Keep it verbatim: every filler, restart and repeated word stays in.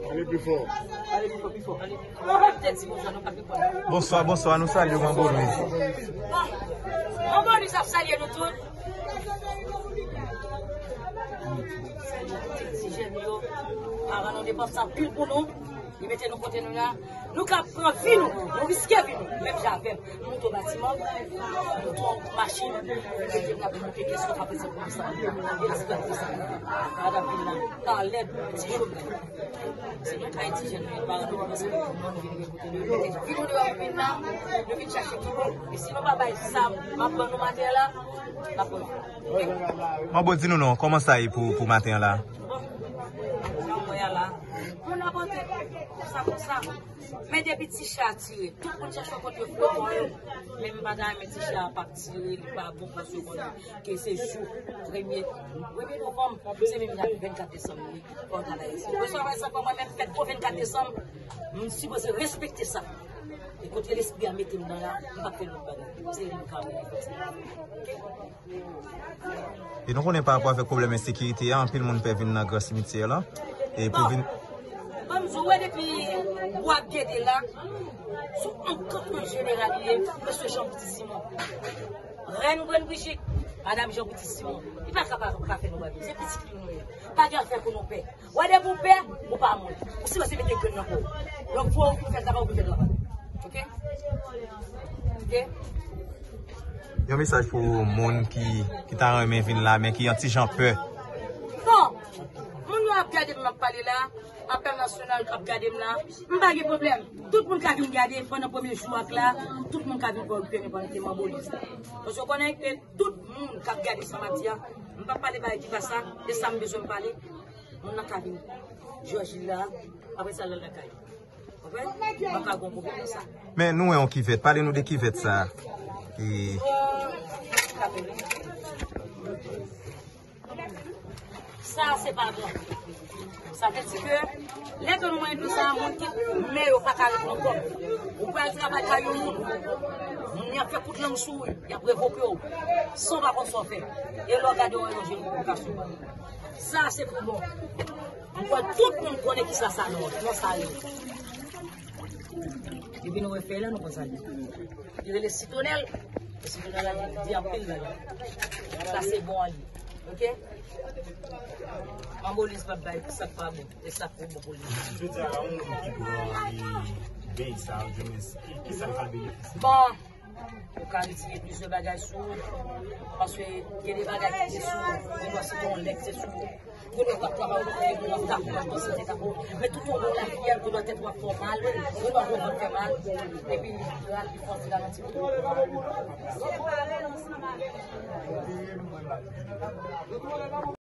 Ale pi fò. Bonswa, bonswa, nou salye w, Manbo Louis. Manbo Louis ap salye nou tout. Ti jèn yo, paran nou depanse anpil pou nou. Li mete nou kote nou la. Nou ka pran vi nou, nou riske vi nou, menm jan avè m. M monte batiman, m monte machin, m mete m la pou monte kesyon, apre se pou sa. E la se pou sa. Madanm vin la, pa lèd, ti chomè. Se nou ka eti jèn, men pa nou, nou vin kote nou, nou mete vi nou deyò, nou vin la, nou vin chache ki bon. E si nou pa bay sa, m ap ban nou maten la, n ap pran. Manbo, di nou non, kòman sa ye pou, pou maten an la? Bon, jan w wè a la, moun ap antre konsa, konsa. Men depi ti cha tire, tout moun chèche yon kote yo fwote yo. Men m pa ta renmen ti cha pa tire, li pa bon paske w konnen ke se jou premye, premye novanm, se menm jan vennkat desanm li ye. Fò w travay isi. Resevwa sa fò mwen menm fèt pou vennkat desanm, m sipoze respekte sa. E kote lespri a mete m nan la, m p ap fè lòt bagay. Se li m ka wè. E nou konnen pa rapò avèk pwoblèm ensekirite a, anpil moun pè vin nan gran simityè la. E pou vin. Bon, m di w, wè depi w ap gade la, sou ankampman jeneral li ye, mesye Jean Bouti Simon. Rèn Grenn Brijik, madanm Jean Bouti Simon. Li pa ka pa, pa fè nou bagay. Se pitit li nou ye. Pa gen afè pou nou pè. Wè depi w pè, ou pa moun. Ou sipoze mete grenn nan kò w. Donk fò w fè travay, ou fè travay. Oke? Oke? Yon mesaj pou moun ki, ki ta renmen vin la, men ki yon ti jan pè. Bon, moun yo ap gade m ap pale la, apèl nasyonal ap gade m la, m pa gen pwoblèm. Tout moun ka vin gade pandan premye jou ak la, tout moun ka vin pran pè pandan te Manbo Lis la. Paske w konnen ke tout moun k ap gade sa m ap di a, m p ap pale bagay ki pa sa, e sa m bezwen m pale, moun nan ka vin. Jòj li la, apre sa l al lakay. Konprann? M pa ka gon pwoblèm nan sa. Men nou wè yon kivèt, pale nou de kivèt sa. E Sa se pa bon. Sa vle di ke lè ke nou mande sa, moun ki men yo pa ka reponn kòb. Ou pral travay kay yon moun, moun y ap fè kout lang sou ou, y ap revoke w san w pa konn sa w fè. E lè w gade w alonje yon piblikasyon. Sa se pou bon. M kwè tout moun konnen kisa sa non, non sa ye. Epi nou refè la, nou konn sa li. Li rele sitwonèl. E sitwonèl la di anpil bagay. Sa se bon an li. Oke? Manbo Lis p ap bay sa k pa bon. E sa k pou bon pou li. Jodi a la, yon moun ki pran, e, bèy sa, ou di men, ki, ki sa l ka benefisye? Bon, ou ka retire plizyè bagay sou ou. Paske gen de bagay ki te sou ou. Gen dwa se te yon lèk te sou ou. Gen lè w ap travay, ou gen lè w ap travay, ou ap panse tèt a ou. Men tout yon moun la fiyèl, gen lè tèt w ap fè w mal, gen lè w ap fè mal. Epi, li pral, li fòse la nan ti kou.